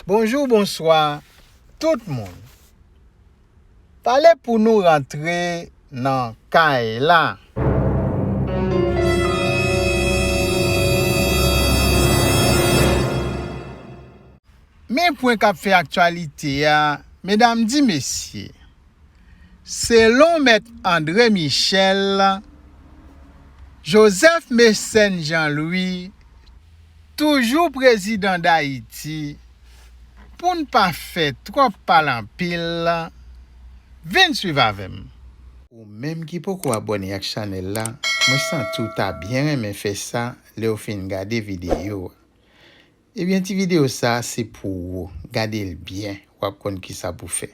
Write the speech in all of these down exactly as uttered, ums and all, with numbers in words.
Bonjou, bonswa, tout moun. Pale pou nou rantre nan kay la. Men pwen k ap fè aktyalite a, medam di mesye. Selon Mèt André Michel, Joseph Mécène Jean Louis, toujou prezidan Dayiti, pou n pa fè twòp pale anpil, vin swiv avè m. Ou menm ki poko abòne ak chanèl la, mwen santi w ta byen renmen fè sa lè w fin gade videyo a. Ebyen, ti videyo sa a se pou ou. Gade l byen, w ap konn kisa pou fè.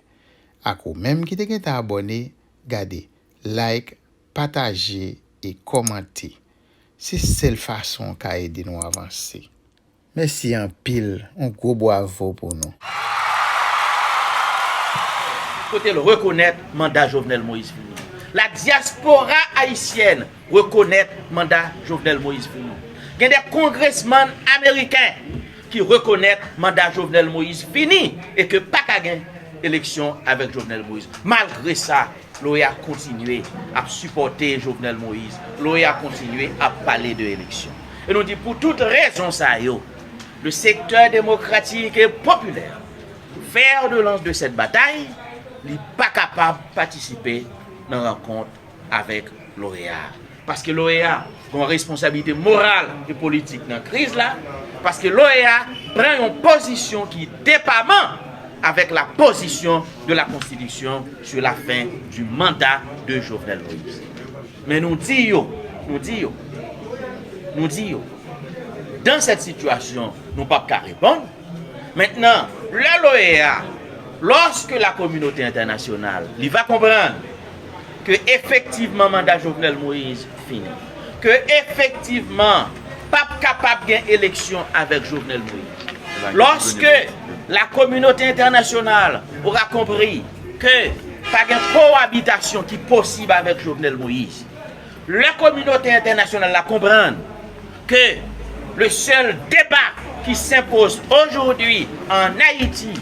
Ak ou menm ki te gentan abòne, gade, like, pataje e kòmante. Se sèl fason w ka ede nou avanse. Mèsi anpil, yon gwo bwavo pou nou. Kote l rekonèt manda Jovenel Moïse fini. La diaspora haïtienne rekonèt manda Jovenel Moïse fini. Gen de kongresmann ameriken ki rekonèt manda Jovenel Moïse fini e ke pa ka gen eleksyon avèk Jovenel Moïse. Malgre sa, l'OEA kontinye ap sipòte Jovenel Moïse. L'OEA kontinye ap pale de eleksyon. E nou di pou tout rezon sa yo, le secteur démocratique et populaire, fer de lans de cette bataille, li pa kapab patisipe nan rankont avèk l'OEA. Paske l'OEA gen yon responsablite moral e politik nan kriz la, paske l'OEA pran yon pozisyon ki depaman avèk la position de la Constitution sur la fin du mandat de Jovenel Moïse. Men nou di yo, nou di yo, nou di yo, dans cette situation, nou p ap ka reponn. Mentnan, lè l'OEA, lorsque la communauté internationale, li va konprann ke efektivman manda Jovenel Moïse fini, ke efektivman p ap kapab gen eleksyon avèk Jovenel Moïse. Lorsque la communauté internationale aura compris que pa gen kowabitasyon ki posib avèk Jovenel Moïse, lè kominote entènasyonal la konprann ke le seul débat qui s'impose aujourd'hui en Haïti,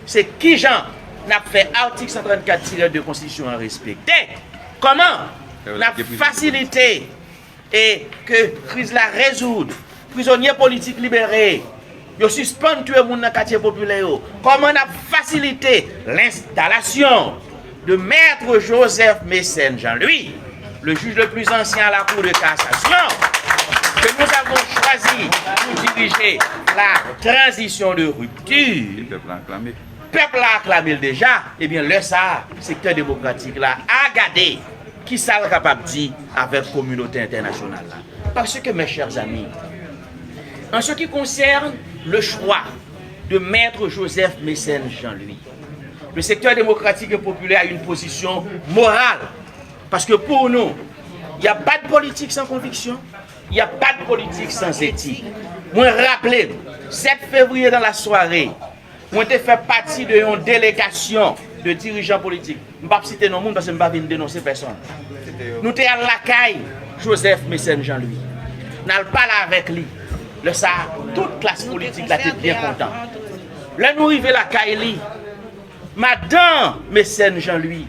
se kijan n ap fè atik san trannkat tirè de konstitisyon an respekte, kòman n ap fasilite e ke kriz la rezoud, prizonye politik libere, yo sispann tiye moun nan katye popilè yo, kòman n ap fasilite lenstalasyon de Maître Joseph Mécène Jean Louis, le juge le plus ancien à la Cour de cassation, que nous avons choisi pour diriger la transition de rupture. Pèp la aklame l deja, ebyen lè sa a, sektè demokratik la a gade kisa l kapab di avèk kominote entènasyonal la. Parce que, mes chers amis, en ce qui concerne le choix de Maître Joseph Mécène Jean Louis, le secteur démocratique et populaire a une position morale. Parce que pour nous, il n'y a pas de politique sans conviction, il n'y a pas de politique sans éthique. Mwen raple nou, sèt fevriye dans la soirée, mwen te fè pati de yon delegasyon de dirijan politik. M p ap site non moun paske m pa vin denonse pèsonn. Nou te al lakay Joseph Mécène Jean Louis. N al pale avèk li. Lè sa a, tout klas politik la te byen kontan. Lè nou rive lakay li, madan Mécène Jean Louis,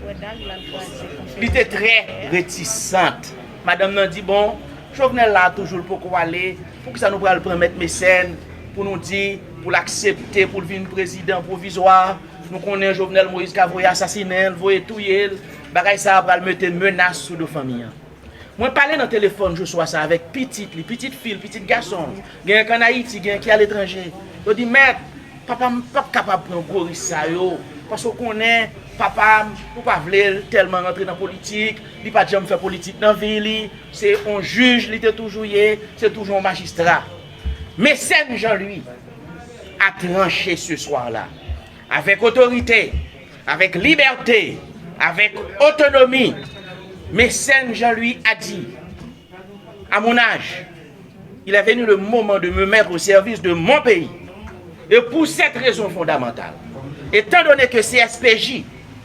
li te trè retisant. Madanm nan di, bon, Jovenel la toujou l poko ale, poukisa nou pral pran mèt Mécène pou nou di pou l aksepte pou l vin prezidan pwovizwa? Nou konnen Jovenel Moïse ka voye asasinen l, voye touye l. Bagay sa a pral mete menas sou do fanmi an. Mwen pale nan telefòn jou swa sa avèk pitit li, pitit fi l, pitit gason l. Genyen k ann Ayiti, genyen ki aletranje. Yo di, mèt, papa m p ap kapab pran gwo risk sa yo. Paske w konnen, papa m, ou pa vle l tèlman rantre nan politik, li pa t janm fè politik nan vi li, se yon jij li te toujou ye, se toujou yon majistra. Mécène Jean Louis a tranché ce soir-là, avec autorité, avec liberté, avec autonomie. Mécène Jean Louis a dit, à mon âge, il est venu le moment de me mettre au service de mon pays. Et pour cette raison fondamentale, étant donné que C S P J,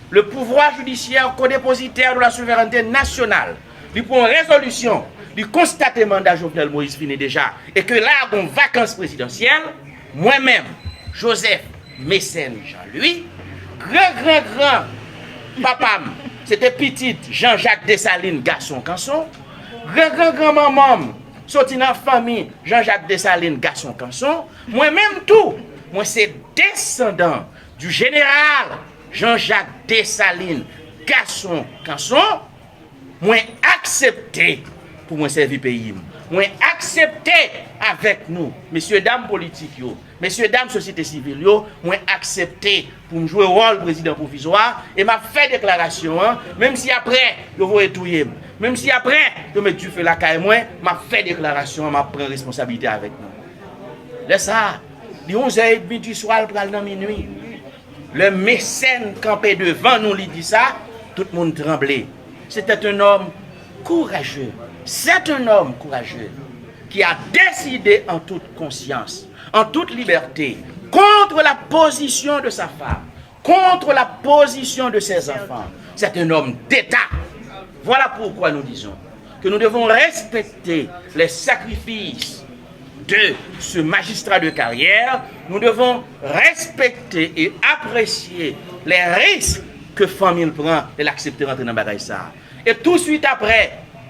le pouvoir judiciaire codépositaire de la souveraineté nationale, li pran yon rezolisyon, li konstate manda Jovenel Moïse fini deja, e ke la a gon vakans prezidansyèl, mwen menm, Joseph, Mecène Jean Louis. Gran gran gran papa m se te pitit Jean Jacques Dessalines gason kanson. Gran gran gran manman m soti nan fanmi Jean Jacques Dessalines gason kanson. Mwen menm tou, mwen se desandan du général Jean Jacques Dessalines gason kanson. Mwen aksepte pou mwen sèvi peyi m. Mwen aksepte avèk nou, mesye dam politik yo, mesye dam sosyete sivil yo, mwen aksepte pou m jwe wòl prezidan pwovizwa e m ap fè deklarasyon an, menm si apre yo voye touye m, menm si apre yo met dife lakay mwen, m ap fè deklarasyon an, m ap pran responsablite avèk nou. Lè sa a, li onzè edmi di swa, l pral nan minui. Lè Mecène kanpe devan nou, li di sa, tout moun tranble. C'était un homme courageux. C'est un homme courageux qui a décidé en toute conscience, en toute liberté, contre la position de sa femme, contre la position de ses enfants. C'est un homme d'État. Voilà pourquoi nous disons que nous devons respecter les sacrifices de ce magistrat de carrière, nous devons respecter et apprécier les risques que fanmi l pran lè l aksepte rantre nan bagay sa a. E touswit apre,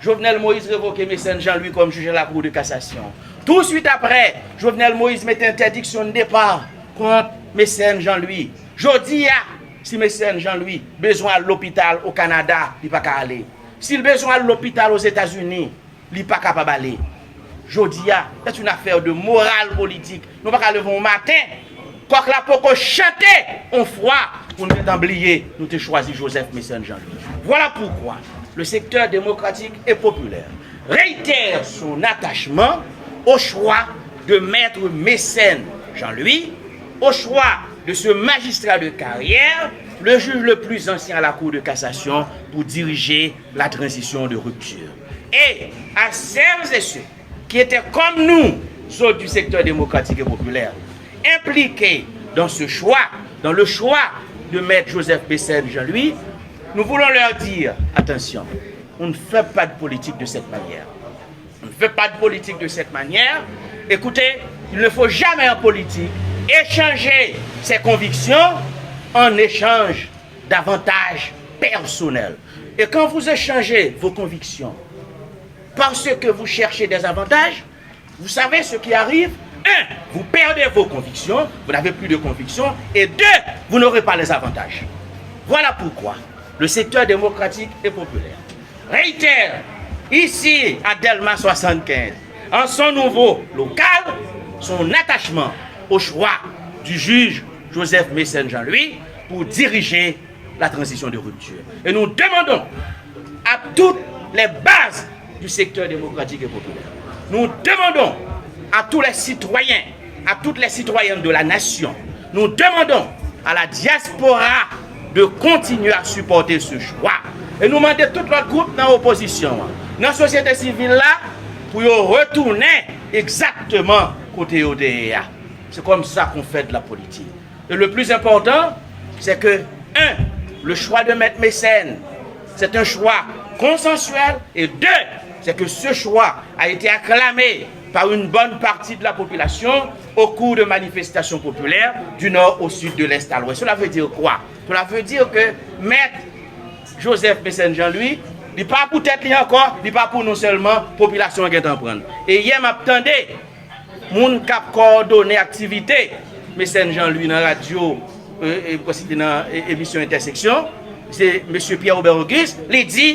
Jovenel Moïse revoke Mecène Jean Louis kòm jij a la Cour de cassation. Touswit apre, Jovenel Moïse mete entèdiksyon de depa kont Mecène Jean Louis. Jodi a, si Mecène Jean Louis bezwen al lopital o Kanada, li pa ka ale. Si l bezwen al lopital Ozetazini, li pa kapab ale. Jodi a, c'est une affaire de morale politique. Nou pa ka leve yon maten, kòk la poko chante yon fwa pou n gentan bliye nou te chwazi Joseph Mecène Jean Louis. Voilà pourquoi le secteur démocratique et populaire réitère son attachement au choix de maître Mecène Jean Louis, au choix de ce magistrat de carrière, le juge le plus ancien à la Cour de cassation, pour diriger la transition de rupture. Et à celles et ceux qui étaient comme nous, ceux du secteur démocratique et populaire, impliqués dans ce choix, dans le choix de maître Joseph Mecène Jean Louis, nous voulons leur dire, attention, on ne fait pas de politique de cette manière. On ne fait pas de politique de cette manière. Écoutez, il ne faut jamais en politique échanger ses convictions en échange d'avantages personnels. Et quand vous échangez vos convictions parce que vous cherchez des avantages, vous savez ce qui arrive? Un, vous perdez vos convictions, vous n'avez plus de conviction, et deux, vous n'aurez pas les avantages. Voilà pourquoi le secteur démocratique et populaire réitère ici à Delma soixante-quinze, en son nouveau local, son attachement au choix du juge Joseph Mecène Jean Louis pour diriger la transition de rupture. Et nous demandons à toutes les bases du secteur démocratique et populaire, nous demandons à tous les citoyens, à toutes les citoyennes de la nation, nous demandons à la diaspora de continuer à supporter ce choix. E nou mande tout lòt gwoup nan opozisyon an, nan sosyete sivil la, pou yo retounen egzakteman kote yo te ye a. C'est comme ça qu'on fait de la politique. Et le plus important, c'est que, un, le choix de Maître Mecène, c'est un choix consensuel, et deux, c'est que ce choix a été acclamé par une bonne partie de la population au cours de manifestations populaires du nord au sud, de l'est à l'ouest. Cela veut dire quoi? Cela veut dire que Maître Joseph Mecène Jean Louis, li pa pou tèt li ankò, li pa pou nou sèlman, popilasyon an gentan pran l. E yè m ap tande moun k ap kowòdone aktivite Mecène Jean Louis nan radyo, e, e, mwen site nan, e, emisyon Entèseksyon, se mesye Pierre Robert Auguste, li di,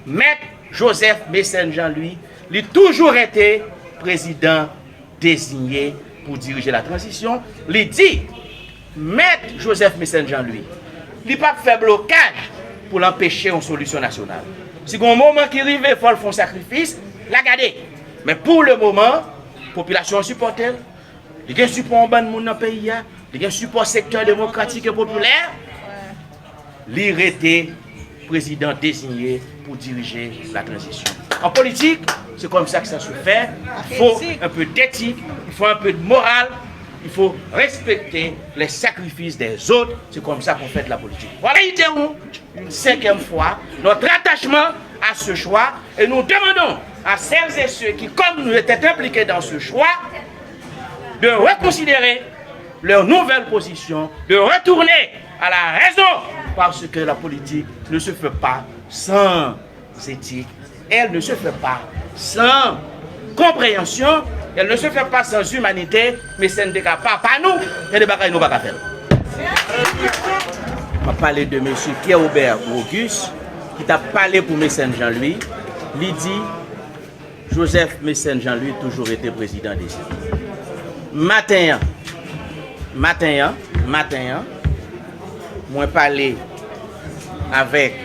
Mèt Joseph Mecène Jean Louis, li toujou rete prezidan deziye pou dirije la tranzisyon, li di, Mèt Joseph Mecène Jean Louis, li p ap fè blokaj pou l anpeche yon solisyon nasyonal. Si gen yon moman ki rive, fò l fè yon sakrifis, l a gade. Men pou le moman, popilasyon an sipòte l. Li gen sipò yon bann moun nan peyi a. Li gen sipò sektè demokratik e popilè. Li rete prezidan deziye pou dirije la tranzisyon. En politique, c'est comme ça que ça se fait. Il faut un peu d'éthique, il faut un peu de morale, il faut respecter les sacrifices des autres. C'est comme ça qu'on fait de la politique. Voilà, une cinquième fois, notre attachement à ce choix et nous demandons à celles et ceux qui, comme nous, étaient impliqués dans ce choix, de reconsidérer leur nouvelle position de retourner à la raison, parce que la politique ne se fait pas sans éthique, elle ne se fait pas sans compréhension, elle ne se fait pas sans humanité. Mecène te ka papa nou, gen de bagay nou pa ka fè l. M ap pale de mesye Pierre Aubert Auguste, ki t ap pale pou Mecène Jean Louis. Li di, Joseph Mecène Jean Louis toujou rete prezidan Dezyen. Maten an, maten an, maten an, mwen pale avèk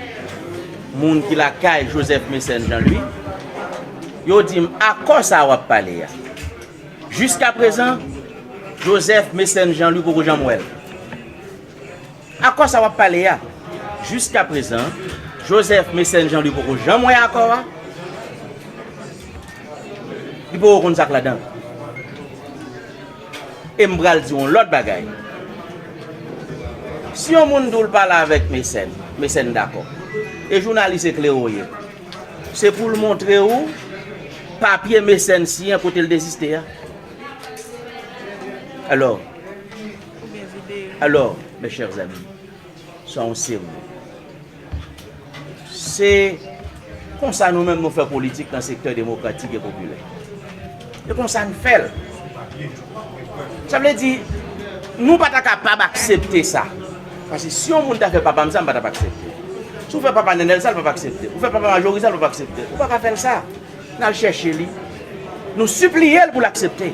moun ki lakay Joseph Mecène Jean Louis. Yo di m, akò sa w ap pale a, jiskaprezan, Joseph Mecène Jean Louis poko janm wè l. Akò sa w ap pale a, jiskaprezan, Joseph Mecène Jean Louis poko janm wè akò a. Li poko konn sa k ladan l. E m pral di w yon lòt bagay. Si yon moun di w l pale avèk Mecène, Mecène dakò. E jounalis eklere w ye. Se pou l montre w papye Mecène siyen kote l deziste a. Alò, alò, mes chers amis, soyons sérieux. Se konsa nou menm nou fè politik nan sektè demokratik e popilè. E konsa n fè l. Sa vle di, nou pa ta kapab aksepte sa. Paske si yon moun ta fè papa m sa, m pa t ap aksepte. Si w fè papa Nènèl sa, l p ap aksepte. Ou fè papa Majori sa, l p ap aksepte. Ou pa ka fè l sa. N al chèche li. Nou sipliye l pou l aksepte.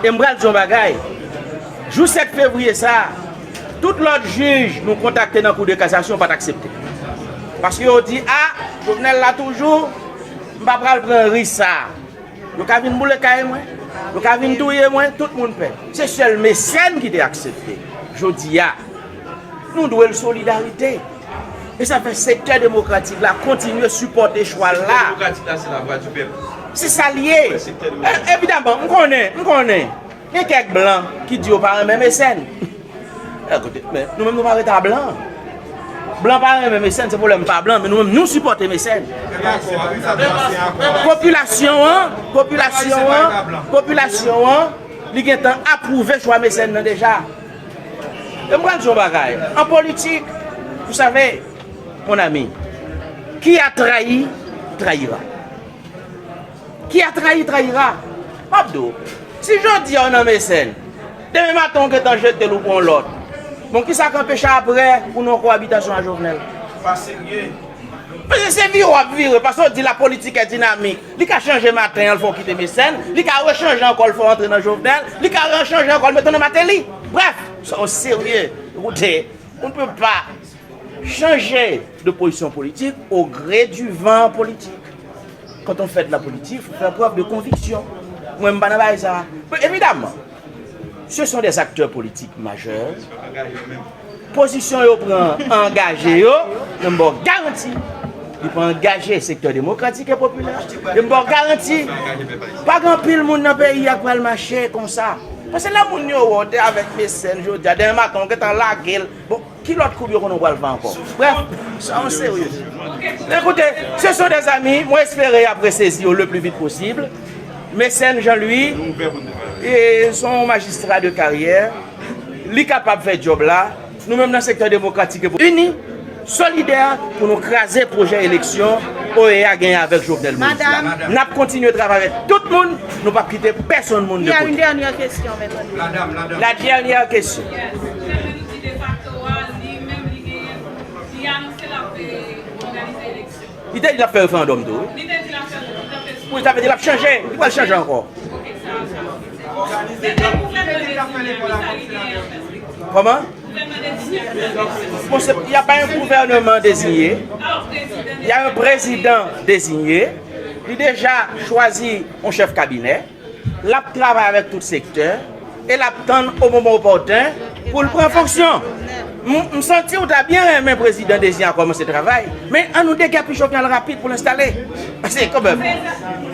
E m pral di yon bagay. Jou sèt fevriye sa a, tout lòt jij nou kontakte nan Kou de Kasasyon pa t aksepte. Paske yo di, a, Jovenel la toujou, m pa pral pran risk sa a. Yo ka vin boule kay mwen, yo ka vin touye mwen, tout moun pè. Se sèl Mecène ki te aksepte. Jodi a, nou dwe l solidarite. E sa fè sektè demokratik la kontinye sipòte chwa l la. Demokratik la, se lavwa di pèp. Se sa l ye. Wè, sektè demokratik. E, evidaman, m konnen, m konnen. Gen kèk blan ki di yo pa renmen Mecène. Ekoute, men nou menm nou pa rete a blan. Blan pa renmen Mecène, se pwoblèm pa blan, men nou menm nou sipòte Mecène. Popilasyon an, popilasyon an, popilasyon an, li gentan apwouve chwa Mecène nan deja. E m pral di yon bagay. An politik, vous savez, mon ami, qui a trahi, trahira. Qui a trahi, trahira. M ap di w, si jodi a w nan Mecène, demen maten w gentan jete l ou pran yon lòt. Bon, kisa k anpeche apre pou nou an kowabitasyon a Jovenel? Pa serye. Paske se vire w ap vire, paske w di la politique est dynamique. Li ka chanje maten an, l fè w kite Mecène, li ka rechanje ankò, l fè w antre nan Jovenel, li ka rechanje ankò, l mete w nan Martelly. Bref, soyons sérieux. Écoutez, on ne peut pas changer de position politique au gré du vent politique. Quand on fait de la politique, il faut faire preuve de conviction. Mwen, m pa nan bagay sa. Evidaman, ce sont des acteurs politiques majeurs. Pozisyon yo pran angaje yo, men m ba w garanti, li pa angaje sektè demokratik e popilè. E m ba w garanti, pa gen anpil moun nan peyi a k pral mache konsa. Paske lè moun yo wè w te avèk Mecène jodi a, demen maten w gentan lage l. Bon, ki lòt koub yo konnen w pral fè ankò? Bref, soyons sérieux. Écoutez, ce sont des amis, mwen espere y ap resezi yo le plus vite possible. Mecène Jean Louis, e, se yon majistra de karyè, li kapab fè djòb la. Nou menm nan sektè demokratik e pou ini, solidè pou nou kraze pwojè eleksyon O E A genyen avèk Jovenel Moïse la. Madame. N ap kontinye travay avèk tout moun, nou p ap kite pèsonn moun de kote. Il y a une dernière question, Maître Louis. La dame, la dame. La dernière question. Yes. Gouvernement ki defakto a, li menm li genyen, li anonse l ap, eh, òganize eleksyon. Li te di l ap fè referandòm tou, wi. Li te di l ap fè referandòm. Wi, sa vle di l ap chanje. Li pral chanje ankò. Ok, sa, sa, se, se, se de gouvènman de Diznyèf, sa li genyen an pèspektiv. Kòman? Bon, se, y a pa yon gouvènman deziye. Y a yon prezidan deziye. Li deja chwazi yon chèf kabinè. L ap travay avèk tout sektè. E l ap tann o moman opòten pou l pran fonksyon. M, m santi w ta byen renmen prezidan deziye a kòmanse travay. Men ann nou degèpi Jovenel rapid pou l enstale. Paske kanmenm,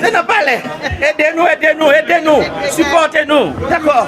se nan palè. Ede nou, ede nou, ede nou. Sipòte nou. Dakò.